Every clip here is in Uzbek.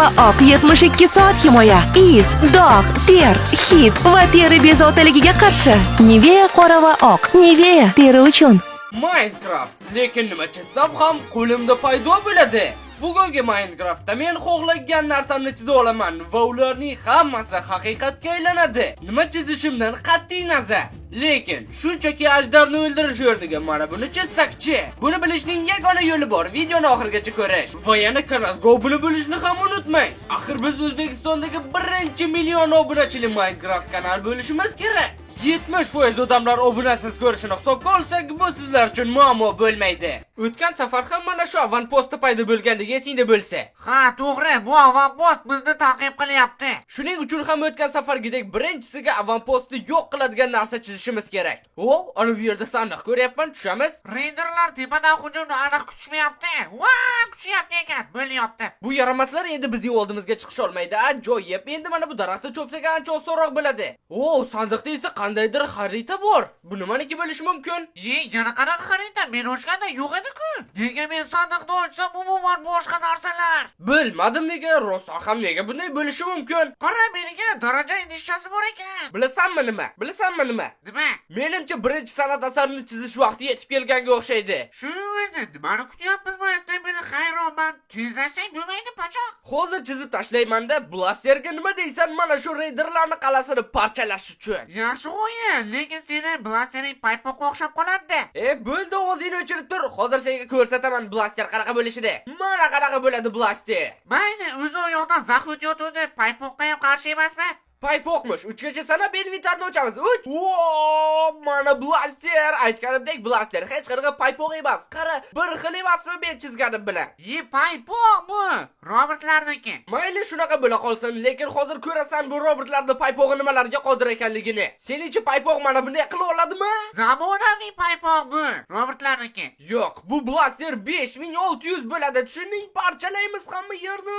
va oq 72 soat himoya. Iz, dog', ter, hid va teri bezovtaligiga qarshi. Nivea qora va oq. Nivea teri uchun. Minecraft. Lekin nima chizsam ham qo'limda paydo bo'ladi. Bugungi Minecraftda men xohlagan narsamni chiza olaman va ularning hammasi haqiqatga aylanadi. Nima chizishimdan qat'iy nazar. Lekin shunchaki ajdarni o'ldirish o'rniga mana buni chizsak-chi? Buni bilishning yagona yo'li bor. Videoni oxirigacha ko'rish va yana kanalga obuna bo'lishni ham unutmang. Axir biz O'zbekistondagi birinchi million obunachili Minecraft kanal bo'lishimiz kerak. 70% odamlar obunasiz ko'rishini hisobga olsak, bu sizlar uchun muammo bo'lmaydi. O'tgan safar ham mana shu avantpostda paydo bo'lganligi esingda bo'lsa. Ha, to'g'ri, bu avantpost bizni ta'qib qilyapti. Shuning uchun ham o'tgan safargidek birinchisiga avantpostni yo'q qiladigan narsa chizishimiz kerak. O, ana bu yerda sandiq ko'ryapman, tushamiz. Reyderlar tepadan hujumni aniq kutishmayapti. Va, kutishyapti ekan, bo'lyapti. Bu yaramaslar endi bizning oldimizga chiqisha olmaydi. Ajoyib. Endi mana bu daraxtni cho'psak, ancha osonroq bo'ladi. O, sandiqda esa qandaydir xarita bor. Bu nimaniki bo'lishi mumkin? Ye, yana qanaqa xarita? Men ochganda yo'q edi-ku. Nega men sandiqni ochsam, umuman boshqa narsalar? Bilmadim nega, rostdan ham nega bunday bo'lishi mumkin? Qara, menga daraja idishchasi bor ekan. Bilasanmi nima? Bilasanmi nima? Nima? Menimcha, birinchi san'at asarini chizish vaqti yetib kelganga o'xshaydi. Shu o'zi, nimani kutyapmiz bu yerda? Men hayronman. Tezlashsang bo'lmaydi, pachoq. Hozir chizib tashlayman-da, blasterga nima deysan mana shu reyderlarni qal'asini parchalash uchun. Yaxshi o'yin, lekin seni blastering paypoqqa o'xshab qoladi. E, bo'ldi, o'zingni o'chirib tur. Hozir senga ko'rsataman blaster qanaqa bo'lishini. Mana qanaqa bo'ladi blaster. Mayli, o'zi oyoqdan zax o'tayotgandi. Paypoqqa ham qarshi emasman. Paypoqmish. Uchgacha sanab inventarni ochamiz. Uch. Vo, mana blaster. Aytganimdek, blaster hech qanaqa paypoq emas. Qara, bir xil emasmi men chizganim bilan? Ye, paypoq bu. Robotlarniki. Mayli, shunaqa bo'la qolsin, lekin hozir ko'rasan bu robotlarni paypog'i nimalarga qodir ekanligini. Senichi paypoq mana bunday qila oladimi? Zamonaviy paypoq bu. Robotlarniki. Yo'q, bu blaster 5600 bo'ladi. Tushunding? Parchalaymiz hamma yerni.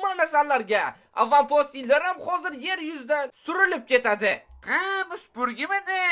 Mana sanlarga. Avantpostlar ham hozir yer yuzidan surilib ketadi. Ha, bu supurgimidi?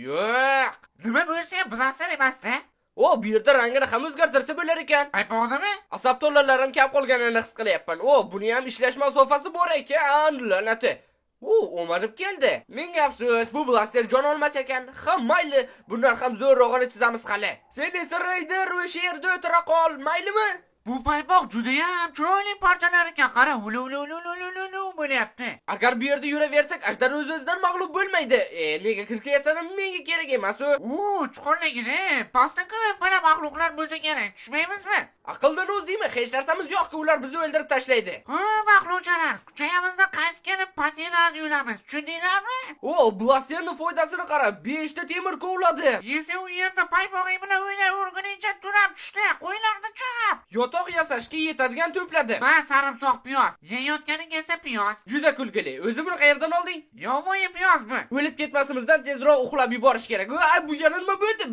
Yo'q. Nima bo'lsa ham blaster emas-da. O, bu yerda rangini ham o'zgartirsa bo'lar ekan. Paypoqnimi? Asab to'lalarim kam qolganini his qilyapman. O, buni ham ishlash masofasi bor ekan, la'nati. U o'marib keldi. Ming afsus, bu blaster jon olmas ekan. Ha, mayli, bundan ham zo'rrog'ini chizamiz hali. Sen esa, reyder, o'sha yerda o'tira qol, maylimi? Bu paypoq judayam chiroyli parchalar ekan. Qara, ulu ulu ulu ulu ulu ulu bo'lyapti. Agar bu yerda yuraversak, ajdar o'z-o'zidan mag'lub bo'lmaydi. E, nega kirka yasadim, menga kerak emas u. U chuqurligini pastda ko'p mana maxluqlar bo'lsa kerak. Tushmaymizmi? Aqldan o'zdingmi? Hech narsamiz yo'q-ku, ular bizni o'ldirib tashlaydi. Ha, maxluqchalar, kuchayamizda qaytib kelib patilarni yulamiz. Tushundinglarmi? O, blasterni foydasini qara, 5 ta temir kovladi. Yesa u yerda paypog'ing bilan o'ynab urguningcha turab tushdi. Qo'ylarni chop. Yotoq yasashga yetadigan to'pladi. Ma, sarimsoq piyoz. Yeyotganing esa piyoz. Juda kulgili. O'zi buni qayerdan olding? Yovvoyi piyoz bu. O'lib ketmasimizdan tezroq uxlab yuborish kerak. Ay, bu yana nima bo'ldi?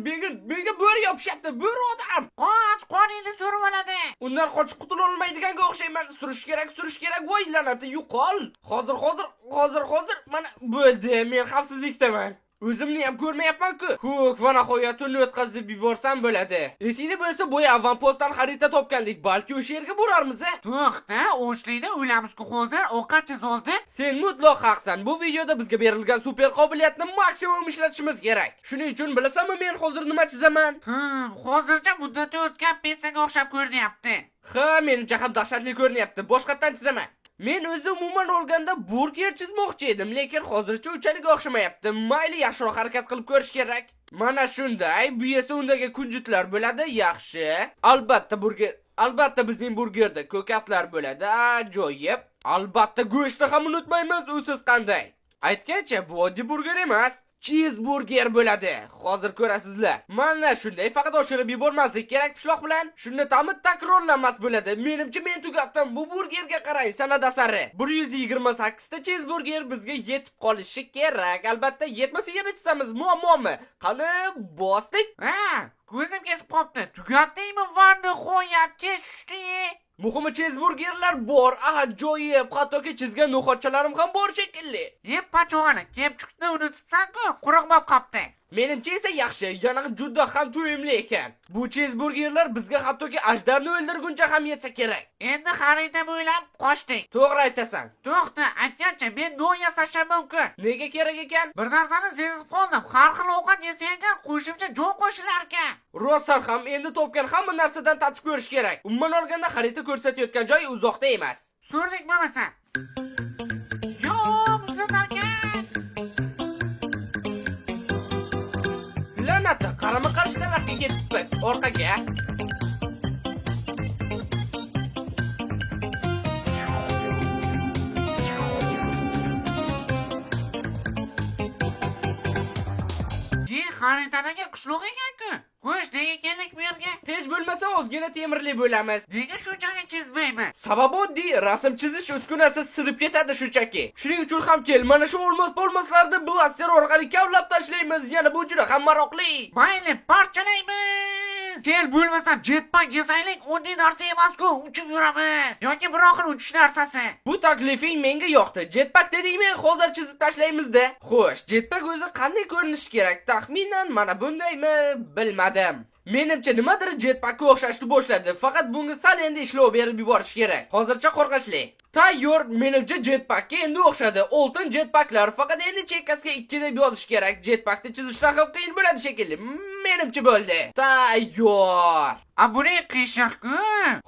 Menga bo'ri yopishyapti. Bo'ri odam. Qoch, qoningni so'rib oladi. Undan qochib qutula olmaydiganga o'xshayman. Surish kerak, surish kerak. Voy la'nati, yo'qol. Hozir, hozir, hozir, hozir mana bo'ldi. Men xavfsizlikdaman. O'zimni ham ko'rmayapman-ku. Huk, va nihoyat tunni o'tkazib yuborsam bo'ladi. Esingda bo'lsa, boya avantpostdan xarita topgandik. Balki o'sha yerga borarmiz, a? To'xta, o'shlikda o'lamiz-ku hozir. Ovqat chizoldi. Sen mutlaq haqsan. Bu videoda bizga berilgan super qobiliyatni maksimum ishlatishimiz kerak. Shuning uchun bilasanmi, men hozir nima chizaman? Hozircha muddati o'tgan pitssaga o'xshab ko'rinyapti. Ha, menimcha ham dahshatli ko'rinyapti. Boshqatdan chizaman. Men o'zi umuman olganda burger chizmoqchi edim, lekin hozircha unchalik o'xshamayapti. Mayli, yaxshiroq harakat qilib ko'rish kerak. Mana shunday, bu esa undagi kunjutlar bo'ladi, yaxshi. Albatta burger, albatta bizning burgerda ko'katlar bo'ladi, ajoyib. Albatta go'shtni ham unutmaymiz, usiz qanday? Aytgancha, bu oddiy burger emas. Cheeseburger bo'ladi. Hozir ko'rasizlar. Mana shunday, faqat oshirib yubormaslik kerak pishloq bilan. Shunda ta'mi takrorlanmas bo'ladi. Menimcha, men tugatdim. Bu burgerga qarang, san'at asari. 128 ta cheeseburger bizga yetib qolishi kerak. Albatta, yetmasa yana chizamiz. Muammomi? Qani, bosdik. Ha, ko'zim ketib qolibdi. Tugatdingmi? Va nihoyat kech tushdi. Muhimi, cheeseburgerlar bor. Ajoyib. Hattoki chizgan no'xatchalarim ham bor shekilli. Yeb pachog'ani, kepchukni unutibsan-ku, quruq bo'lib qolibdi. Menimcha esa yaxshi, yana juda ham to'yimli ekan. Bu chizburgerlar bizga hattoki ajdarni o'ldirguncha ham yetsa kerak. Endi xarita bo'ylab qochdik. To'g'ri aytasan. To'xta, aytgancha men don yasashim mumkin. Nega kerak ekan? Bir narsani sezib qoldim. Har xil ovqat yesang agar qo'shimcha jon qo'shilar ekan. Rostdan ham endi topgan hamma narsadan tatib ko'rish kerak. Umuman olganda xarita ko'rsatayotgan joy uzoqda emas. Surdik bo'lmasa. Yo'q, muzlatarkan. La'nati, qarama-qarshi tarafga ketibmiz. Orqaga. Ye, xaritadagi qishloq ekan-ku. Xo'sh, nega keldik bu yerga? Tez bo'lmasa ozgina temirli bo'lamiz. Nega shunchalik chizmaymiz? Sababi oddiy, rasm chizish uskunasi sirib ketadi shunchaki. Shuning uchun ham kel, mana shu olmos bo'lmaslarni blaster orqali kavlab tashlaymiz. Yana bu juda ham maroqli. Mayli, parchalaymiz. Kel bo'lmasa jetpack yasaylik, oddiy narsa emas-ku, uchib yuramiz. Yoki bir oxir uchish narsasi. Bu taklifing menga yoqdi. Jetpack dedingmi, hozir chizib tashlaymiz-da. Xo'sh, jetpack o'zi qanday ko'rinishi kerak? Taxminan mana bundaymi, bilmadim. Menimcha nimadir jetpackka o'xshashni boshladi. Faqat bunga sal endi ishlov berib yuborish kerak. Hozircha qo'rqinchli. Tayyor, menimcha jetpackka endi o'xshadi. Oltin jetpacklar, faqat endi chekkasiga 2 deb yozish kerak. Jetpackni chizishdan ham qiyin bo'ladi shekilli. Menimcha bo'ldi. Tayyor. A buni qiyshiq-ku.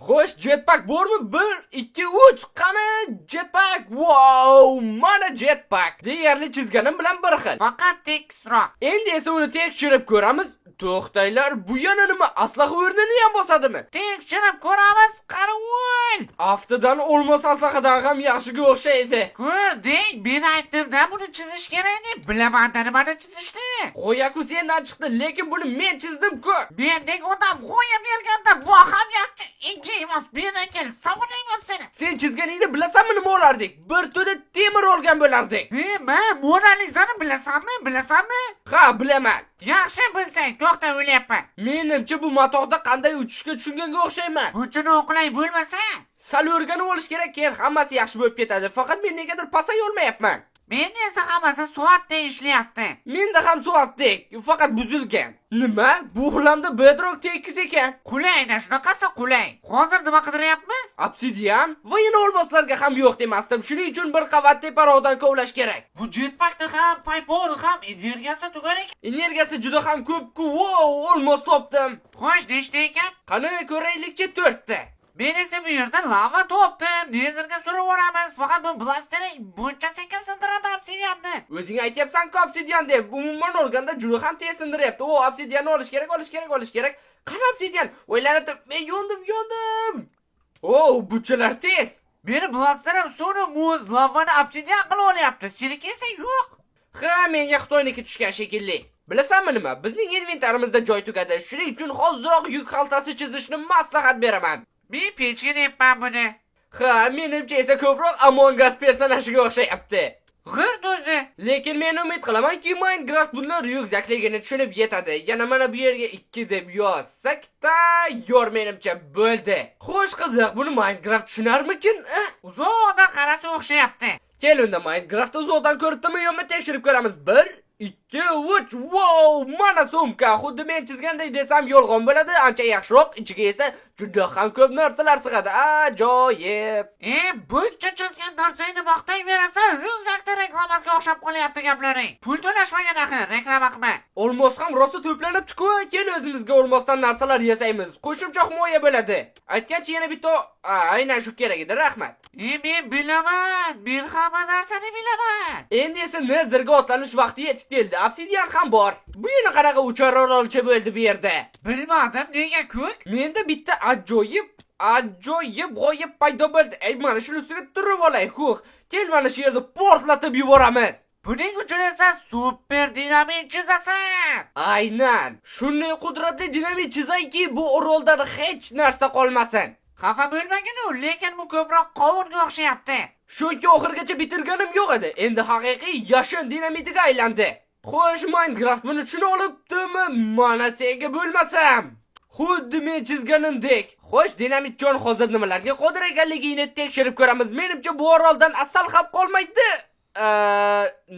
Xo'sh, jetpack bormi? 1 2 3. Qani jetpack? Wow, mana jetpack. Deyarli chizganim bilan bir xil. Faqat tekisroq. Endi esa uni tekshirib ko'ramiz. To'xtanglar, bu yana nima? Aslaha o'rnini ham bosadimi? Tekshirib ko'ramiz, qarovul. Aftidan olmos aslahadan ham yaxshiga o'xshaydi. Ko'rding, men aytdim-da buni chizish kerak deb. Bilaman nimani chizishni. G'oya-ku sendan chiqdi, lekin buni men chizdim-ku. Mendek odam g'oya berganda bu ham yaxshi. Ikki emas, bir ekan, savolayman seni. Sen chizganingda bilasanmi nima olardik? Bir to'da temir olgan bo'lardik. Nima, Mona Lizani bilasanmi, bilasanmi? Ha, bilaman. Yaxshi bilsang, to'xta o'lyapman. Menimcha bu matohda qanday uchishga tushunganga o'xshayman. Bunchani o'qilay bo'lmasa, Sal o'rganib olish kerak, keyin hammasi yaxshi bo'lib ketadi. Faqat men negadir pasayolmayapman. menda esa hammasi soatday ishlayapti. Menda ham soatdek, faqat buzilgan. Nima? Bu xulamda bedrock tekis ekan. Qulayda shunaqasi qulay. Hozir nima qidiryapmiz? Obsidian va yana olmoslarga ham yo'q demasdim. Shuning uchun bir qavat teparoqdan kovlash kerak. Bu jetpackni ham, paypoqni ham energiyasi tugar ekan. Energiyasi juda ham ko'p-ku. Wow, olmos topdim. Xo'sh, nechta ekan? Qani ko'raylikchi 4 ta. Men esa bu yerda lava topdim. Dezerga surib yuboramiz. Faqat bu blasteri buncha sekin sindiradi obsidianni. O'zing aytyapsan-ku obsidian deb. Umuman olganda juda ham tez sindiryapti. O, obsidianni olish kerak, olish kerak, olish kerak. Qani obsidian? O'ylanib, men yondim, yondim. O, buchalar tez. Meni blasterim suvni muz, lavani obsidian qilib olyapti. Seniki esa yo'q. Ha, menga Xitoyniki tushgan shekilli. Bilasanmi nima? Bizning inventarimizda joy tugadi. Shuning uchun hoziroq yuk xaltasi chizishni maslahat beraman. Men pechka deyapman buni. Ha, menimcha esa ko'proq Among Us personajiga o'xshayapti. G'irt o'zi. Lekin men umid qilamanki Minecraft bundan ryukzakligini tushunib yetadi. Yana mana bu yerga 2 deb yozsak, tayyor menimcha bo'ldi. Xo'sh, qiziq, buni Minecraft tushunarmikin? Uzoqdan qarasa o'xshayapti. Kel unda Minecraftni uzoqdan ko'ribdimi yo'qmi tekshirib ko'ramiz. 1 2 3. Wow, mana sumka. Xuddi men chizganday desam yolg'on bo'ladi, ancha yaxshiroq. Ichiga esa juda ham ko'p narsalar sig'adi. Ajoyib. Buncha chizgan narsangni maqtayverasan, ryukzakni reklamasiga o'xshab qolyapti gaplaring. Pul to'lashmagan axir, reklama qilma. Olmos ham rosa to'planibdi-ku. Kel o'zimizga olmosdan narsalar yasaymiz. Qo'shimcha himoya bo'ladi. Aytgancha yana bitta, aynan shu kerak edi, rahmat. Men bilaman, men hamma narsani bilaman. Endi esa Netherga otlanish vaqti yetib keldi. Obsidian ham bor. Bu yana qanaqa uchar orolcha bo'ldi bu yerda? Bilmadim, nega ko'k? Menda bitta ajoyib g'oyib paydo bo'ldi. Ey, mana shuni ustiga turib olay. Huh. Kel mana shu yerda portlatib yuboramiz. Buning uchun esa super dinamit chizasan. Aynan. Shunday qudratli dinamit chizayki, bu oroldan hech narsa qolmasin. Xafa bo'lmagin-u, lekin bu ko'proq qovunga o'xshayapti. Chunki oxirigacha bitirganim yo'q edi. Endi haqiqiy yashin dinamitiga aylandi. Xo'sh, Minecraft buni tushuna olibdimi? Mana senga bo'lmasam. Xuddi men chizganimdek. Xo'sh, dinamitjon hozir nimalarga qodir ekanligini tekshirib ko'ramiz. Menimcha bu oroldan asal ham qolmaydi.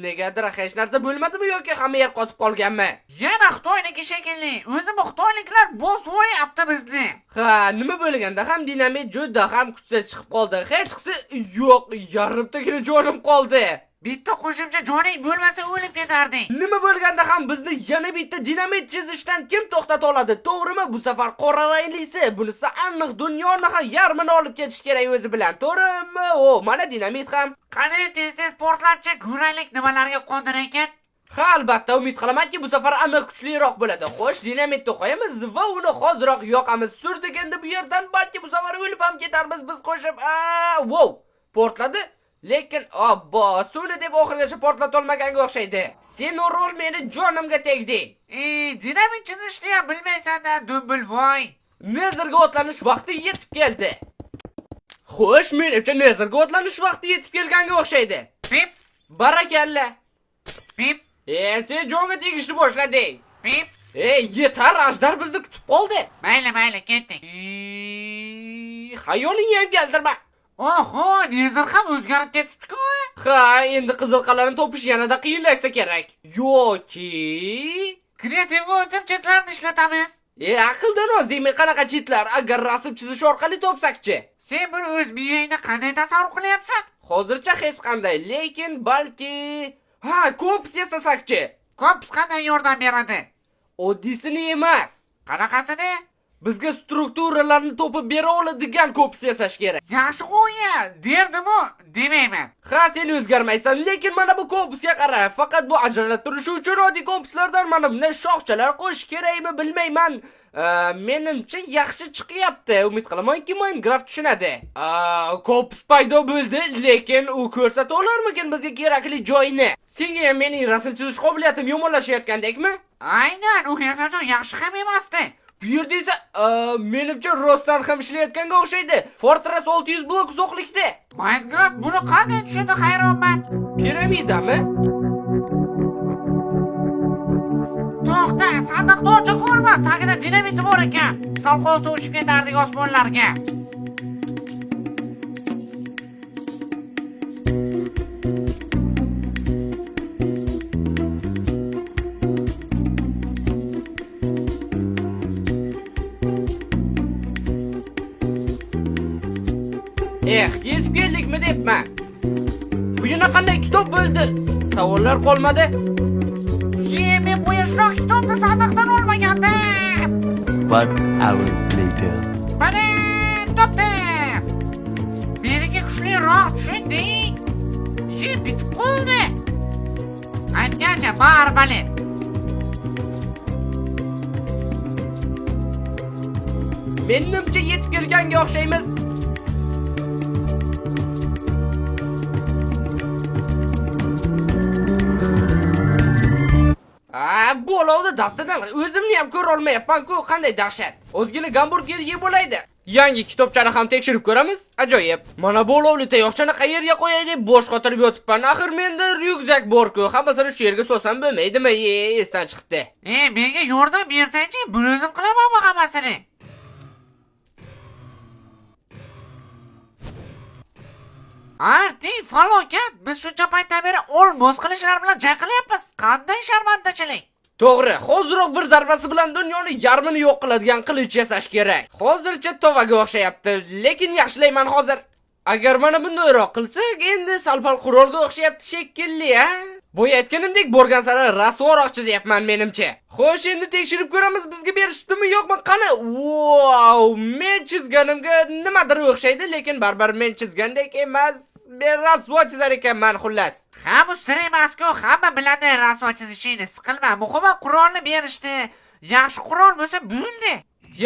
Negadir hech narsa bo'lmadimi yoki hamma yer qotib qolganmi? Yana Xitoyniki shekilli. O'zi bu xitoyliklar bosyapti bizni. Ha, nima bo'lganda ham dinamit juda ham kuchsiz chiqib qoldi. Hech qisi yo'q, yarimtagina jonim qoldi. Bitta qo'shimcha joning bo'lmasa o'lib ketarding. Nima bo'lganda ham bizni yana bitta dinamit chizishdan kim to'xtata oladi? To'g'rimi? Bu safar qora ranglisi. Bunisi aniq dunyoni ham yarmini olib ketish kerak o'zi bilan. To'g'rimi? O, mana dinamit ham. Qani tez-tez portlatchi, ko'raylik nimalarga qodir ekan. Ha, albatta umid qilamanki bu safar aniq kuchliroq bo'ladi. Xo'sh, dinamitni qo'yamiz va uni hoziroq yoqamiz. Surdik endi bu yerdan, balki bu safar o'lib ham ketarmiz biz qo'shib. Wow, portladi. Lekin obbo, suvni deb oxirigacha portlata olmaganga o'xshaydi. Sen rol meni jonimga tegding. Dinamit chizishni ham bilmaysan-da, dumbilvoy. Nezerga otlanish vaqti yetib keldi. Xo'sh, menimcha Nezerga otlanish vaqti yetib kelganga o'xshaydi. Pip, Barakalla. pip, Sen jonga tegishni boshlading. pip. Yetar, ajdar bizni kutib qoldi. Mayli, mayli, ketdik. Xayolingga ham keltirma. Oho, Nezer ham o'zgarib ketibdi-ku. Ha, endi qizil qal'ani topish yanada qiyinlashsa kerak. Yoki Kreativga o'tib chetlarni ishlatamiz. Aqldan oz deyman, qanaqa chetlar? Agar rasm chizish orqali topsakchi? Sen buni o'z miyangda qanday tasavvur qilyapsan? Hozircha hech qanday, lekin balki ha, kompas yasasakchi? Kompas qanday yordam beradi? Oddiysini emas. Qanaqasini? Bizga strukturalarni topib bera oladigan kompas yasash kerak. Yaxshi qo'ya, derdim-u, demayman. Ha, sen o'zgarmaysan, lekin mana bu kompasga qara. Faqat bu ajralib turishi uchun oddiy kompaslardan mana bunday shoxchalar qo'yish kerakmi bilmayman. Menimcha yaxshi chiqyapti. Umid qilamanki Minecraft tushunadi. Kompas paydo bo'ldi, lekin u ko'rsata olarmikin bizga kerakli joyni? Senga ham mening rasm chizish qobiliyatim yomonlashayotgandekmi? Aynan, u hech qachon yaxshi ham emasdi. Bu yerda esa menimcha rostdan ham ishlayotganga o'xshaydi. Fortress 600 blok uzoqlikda. Minecraft buni qanday tushundi hayronman. Piramidami? To'xta, sandiqni ochiq ko'rma, tagida dinamit bor ekan. Sal qolsa uchib ketardik osmonlarga. Yetib keldikmi debman. Bu yana qanday kitob bo'ldi? Savollar qolmadi. Men bu yashroq kitobni sandiqdan olmagandim. 1 hour later. Mana topdim. Meniki kuchliroq, tushunding? Bitib qoldi. Aytgancha barbalet. Menimcha yetib kelganga o'xshaymiz. Bu olovni dastadan o'zimni ham ko'ra olmayapman-ku, qanday dahshat. Ozgina gamburger yeb bo'laydi. Yangi kitobchani ham tekshirib ko'ramiz. Ajoyib. Mana bu olovli tayoqchani qayerga qo'yay deb bosh qotirib yotibman. Axir menda ryukzak bor-ku. Hammasini shu yerga solsam bo'lmaydimi? Esdan chiqibdi. Menga yordam bersangchi, bir o'zim qilaman bu hammasini. Arting falokat. Biz shuncha paytdan beri olmos qilishlar bilan jang qilyapmiz. Qanday sharmandachilik. To'g'ri, hoziroq bir zarbasi bilan dunyoni yarmini yo'q qiladigan qilich yasash kerak. Hozircha tovaga o'xshayapti, lekin yaxshilayman hozir. Agar mana bundayroq qilsak, endi sal-pal qurolga o'xshayapti shekilli, ha? Boya aytganimdek, borgan sari rasvoroq chizyapman menimcha. Xo'sh, endi tekshirib ko'ramiz, bizga berishdimi yo'qmi? Qani? Wow, men chizganimga nimadir o'xshaydi, lekin baribir men chizgandek emas. Men rasvo chizar ekanman xullas. Ha, bu sir emas-ku, hamma biladi rasvo chizishingni. Siqilma, muhimi qurolni berishdi. Yaxshi qurol bo'lsa bo'ldi.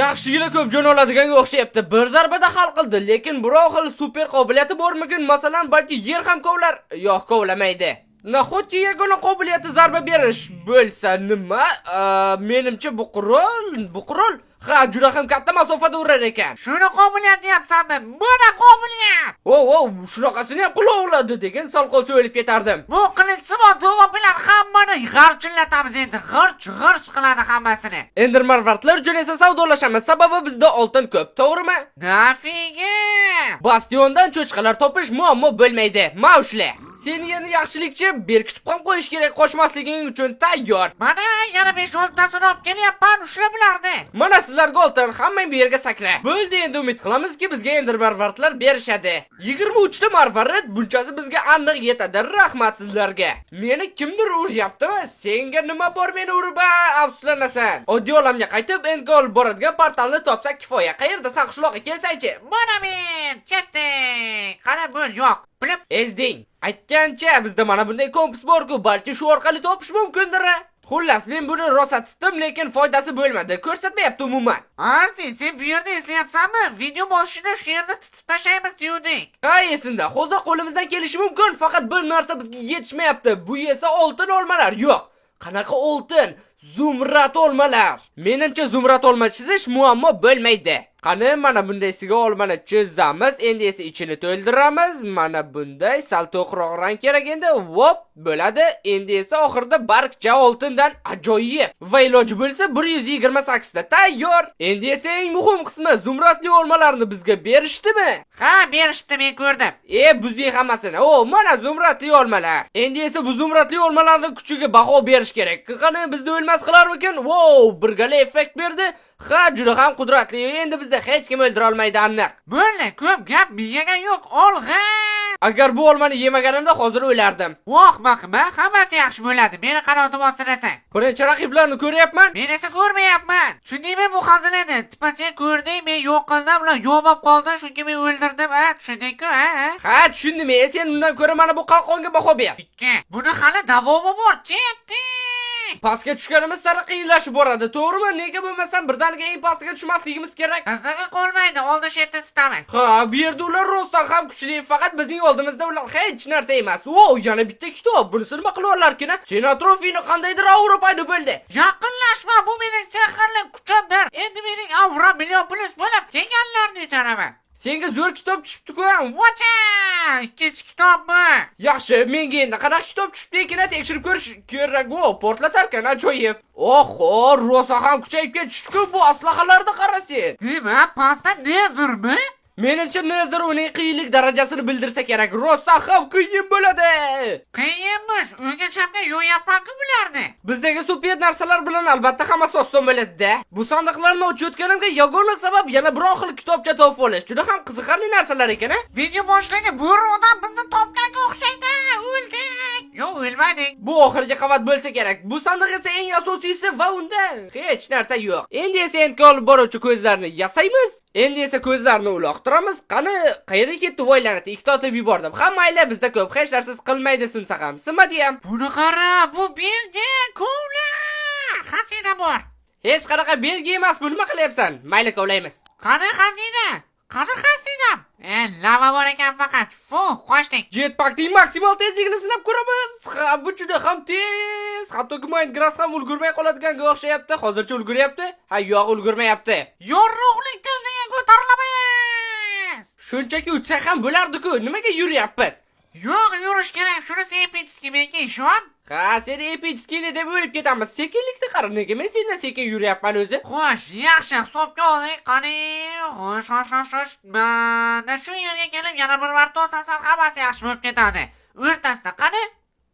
Yaxshigina ko'p jon oladiganga o'xshayapti. Bir zarbada hal qildi, lekin biror xil super qobiliyati bormikin? Masalan, balki yer ham kovlar. Yo'q, kovlamaydi. Nahotki yagona qobiliyati zarba berish bo'lsa nima? Menimcha bu qurol ha, juda ham katta masofada urar ekan. Shuni qobiliyat deyapsanmi? Mana qobiliyat. O, shunaqasini ham qila oladi degan sal qolsa o'lib ketardim. Bu qilichsimon tova bilan hammani g'archillatamiz endi. G'irch g'irch qiladi hammasini. Ender marvaridlar uchun esa savdolashamiz, sababi bizda oltin ko'p, to'g'rimi? Nafiga. Bastiondan cho'chqalar topish muammo bo'lmaydi. Maushla. Seni yana yaxshilikcha berkitib ham qo'yish kerak, qochmasliging uchun. Tayyor. Mana yana 5-6tasini olib kelyapman, ushla bularni. Mana sizlarga oltin, hammang bu yerga sakra. Bo'ldi, endi umid qilamizki, bizga endi marvaridlar berishadi. 23 ta marvarid, bunchasi bizga aniq yetadi. Rahmat sizlarga. Meni kimdir uryaptimi? Senga nima bor meni urib, a, afsuslanasan. Oddiy olamga qaytib, endga olib boradigan portalni topsak kifoya. Qayerdasan, qishloqqa kelsaychi? Mana men, ketdik. Qara, bo'l, yo'q. Bilib Ezding. Aytgancha, bizda mana bunday kompas bor-ku, balki shu orqali topish mumkindir. A? Xullas, men buni rosa tutdim, lekin foydasi bo'lmadi. Ko'rsatmayapti umuman. Arti, sen bu yerda eslayapsanmi? Video boshida shu yerda tutib tashlaymiz deyuvdik. Ha, esimda. Hozir qo'limizdan kelishi mumkin, faqat bir narsa bizga yetishmayapti. Bu esa oltin olmalar. Yo'q. Qanaqa oltin? Zumrad olmalar. Menimcha zumrad olma chizish muammo bo'lmaydi. Qani, mana bundaysiga olmani chizamiz. Endi esa ichini to'ldiramiz. Mana bunday sal to'qroq rang kerak endi. Vop, bo'ladi. Endi esa oxirida bargcha oltindan, ajoyib. Va iloji bo'lsa 128 ta tayyor. Endi esa eng muhim qismi, zumradli olmalarni bizga berishdimi? Ha, berishibdi, men ko'rdim. E, buzing hammasini. O, mana zumradli olmalar. Endi esa bu zumradli olmalarning kuchiga baho berish kerak. Qani, bizni o'lmas qilarmikin? Wow, birgala effekt berdi. Ha, juda ham qudratli. Endi bizni hech kim o'ldira olmaydi aniq. Bo'ldi, ko'p gap miyaga yo'q, olg'a. Agar bu olmani yemaganimda hozir o'lardim. Vohma qilma, hammasi yaxshi bo'ladi. Meni qanotim ostidasan. Birinchi raqiblarni ko'ryapman. Men esa ko'rmayapman. Tushundingmi, bu hazil edi. Tipa sen ko'rding, men yo'q qildim, ular yo'q bo'lib qoldi, chunki men o'ldirdim, ha, tushunding-ku, ha? Ha? Ha, tushundim. E, sen undan ko'ra mana bu qalqonga baho ber. Ikki. Buni hali davomi bor. Ketdik. Pastga tushganimiz sari qiyinlashib boradi, to'g'rimi? Nega bo'lmasam birdaniga eng pastga tushmasligimiz kerak. Qizig'i qolmaydi, oldin shu yerda tutamiz. Ha, bu yerda ular rostdan ham kuchli, faqat bizning oldimizda ular hech narsa emas. Wow, yana bitta kitob. Bunisi nima qilyaplarkin? Senatrofini qandaydir aura paydo bo'ldi. Yaqinlashma, bu mening sehrli kuchimdir. Endi mening aura million plyus bo'lib, kelganlarni yutaraman. Senga zo'r kitob tushibdi-ku. Vocha! Ikkinchi kitobmi? Yaxshi, menga endi qanaqa kitob tushibdi ekan, tekshirib ko'rish kerak. Wow, portlatarkan, ajoyib. Oho, rosa ham kuchayib ketishdi-ku bu aslahalarni qara sen. Nima, pastda Nethermi? Menimcha Nether uning qiyinlik darajasini bildirsa kerak. Rosa ham qiyin bo'ladi. Qiyinmish, o'ngga chapga yo'yapman-ku bularni. Bizdagi super narsalar bilan albatta hammasi oson bo'ladi-da. Bu sandiqlarni ochayotganimga yagona sabab yana biror xil kitobcha topib olish. Juda ham qiziqarli narsalar ekan, a? Video boshidagi bo'ri odam bizni topganga o'xshaydi. O'ldik. Yo'q, o'lmadik. Bu oxirgi qavat bo'lsa kerak. Bu sandiq esa eng asosiysi va unda hech narsa yo'q. Endi esa endga olib boruvchi ko'zlarni yasaymiz. Endi esa ko'zlarni uloqtiramiz. Qani, qayerga ketdi voy la'nat? Ikkita otib yubordim. Ha, mayli, bizda ko'p hech narsasiz qilmaydi sinsa ham. Sinmadi ham. Buni qara, bu belgi, kovla. Xazina bor. Hech qanaqa belgi emas bu. Nima qilyapsan? Mayli, kovlaymiz. Qani xazina? Qani xazinam? E, lava bor ekan faqat. Fu, qochdik. Jetpackning maksimal tezligini sinab ko'ramiz. Ha, bu juda ham tez. Hattoki Minecraft ham ulgurmay qoladiganga o'xshayapti. Hozircha ulguryapti. Ha, yo'q, ulgurmayapti. Yorug'lik tezligiga ko'tarilamiz. Shunchaki uchsak ham bo'lardi-ku. Nimaga yuryapmiz? Yo'q, yurish kerak. Shunisi эпический, menga ishon. Ha, seni эпический deb o'lib ketamiz. Sekinlikni qara, nega men sendan sekin yuryapman o'zi? Xo'sh, yaxshi, hisobga oling. Qani, xo'sh, xo'sh, xo'sh, xo'sh. Mana shu yerga kelib yana bir marta otasan, hammasi yaxshi bo'lib ketadi. O'rtasida qani?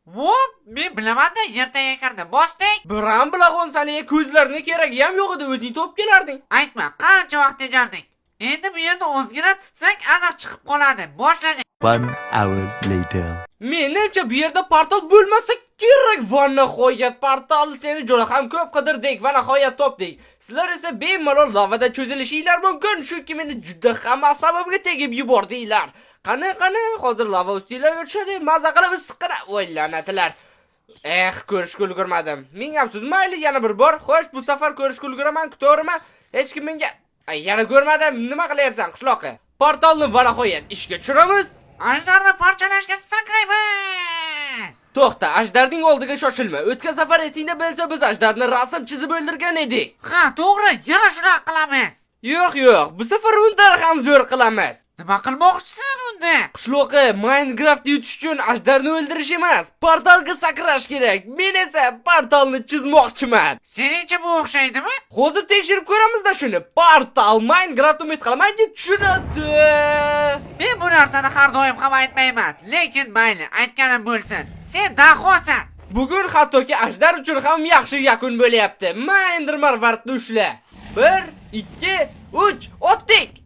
Vop, men bilaman-da, yer tagiga kirdi. Bosdik. Biram bilag'on sani ko'zlarni keragi ham yo'q edi, o'zing topib kelarding. Aytma, qancha vaqt tejardik. Endi bu yerda ozgina tutsak, aniq chiqib qoladi. Boshladik. 1 hour later. Menimcha bu yerda portal bo'lmasa kerak. Va nihoyat portal, seni juda ham ko'p qidirdik va nihoyat topdik. Sizlar esa bemalol lavada cho'zilishinglar mumkin, chunki meni juda ham asabimga tegib yubordinglar. Qani, qani, hozir lava ustinglarga tushadi, maza qilib issiqqina. Voy la'natlar. Eh, ko'rishga ulgurmadim. Ming afsus, mayli, yana bir bor. Xo'sh, bu safar ko'rishga ulguraman, to'g'rimi? Hech kim menga. Ay, yana ko'rmadim. Nima qilyapsan, qishloqi? Portalni va nihoyat ishga tushiramiz. Ajdarni parchalashga sakraymiz. To'xta, ajdarning oldiga shoshilma. O'tgan safar esingda bo'lsa, biz ajdarni rasm chizib o'ldirgan edik. Ha, to'g'ri, yana shunaqa qilamiz. Yo'q, yo'q, bu safar undan ham zo'r qilamiz. Nima qilmoqchisan unda? Qishloqi Minecraft yutish uchun ajdarni o'ldirish emas, portalga sakrash kerak. Men esa portalni chizmoqchiman. Seningcha bu o'xshaydimi? Hozir tekshirib ko'ramizda shuni. Portal Minecraft umid qilamanki tushunadi. Men bu narsani har doim ham aytmayman, lekin mayli, aytganim bo'lsin. Sen dahosan. Bugun hattoki ajdar uchun ham yaxshi yakun bo'lyapti. Ma endi marvaridni ushla. 1 2 3 otdik.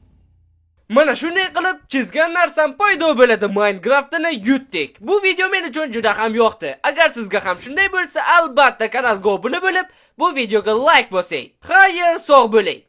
Mana shunday qilib chizgan narsam paydo bo'ladi. Minecraftini yutdik. Bu video men uchun juda ham yoqdi. Agar sizga ham shunday bo'lsa, albatta kanalga obuna bo'lib, bu videoga like bosing. Xayr, sog' bo'ling.